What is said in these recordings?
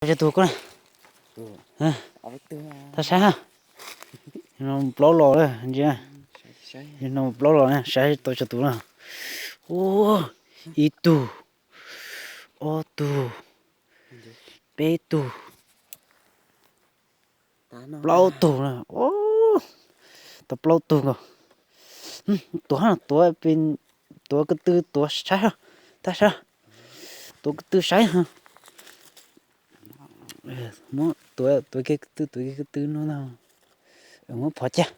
Tau cov tus koj na. Tag saib ha. No plaub los na, ntsia. No plaub los na, saib tau cov tus na. Ua, ib tug, ob tug, peb tug, plaub tug na. Tau plaub tug nkaus. Tuav, tuav, tuav ko tw tuav saib, tag saib. Tuav ko tw saib. Muab tuav, tuav kiag ko tw, tuav kiag ko tw no na. Muab phov cag.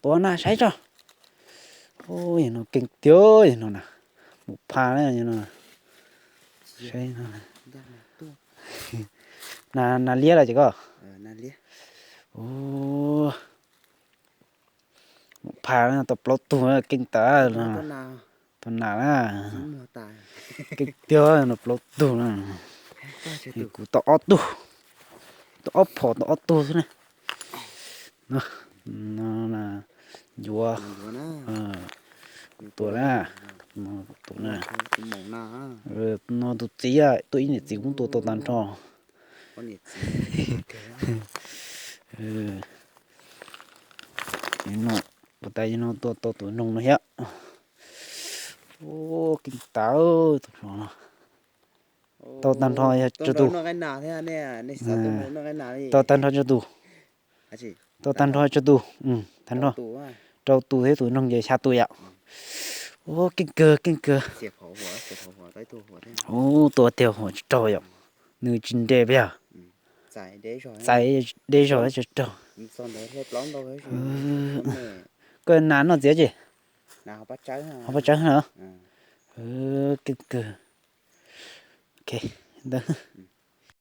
Tuav na saib tso. Yog no keej tiag, yog no na. Mus pha na, yog no. Saib no. Na, nas liab los ces koj. Mus pha na, tau plaub tug keej tas no. Tau nas na. Keej tiag no, plaub tug na. Kuv tau ob tug, tau ob phom tau ob tug xwb na. No, yuav tuav na, tuav na. No tus txiv, tuaj ib niam txiv kuj tuav tau tag nrho. No, puas tas no tuav tau tus noog no thiab. Keej tas tus no. Tau tag nrho yog tsawg tus? Tau tag nrho tsawg tus? Tau tag nrho tsawg tus? Tag nrho rau tus thiab tus noog ces xya tus yom. Ua keej kawg, keej kawg. Ua tua tiag huam tsis raug yom. Nws tsis nres yog. Txais deb zog tsis raug. Koj nas noj txiv tsi? Ho paj tsawb na. Keej kawg. Ok, ntawd.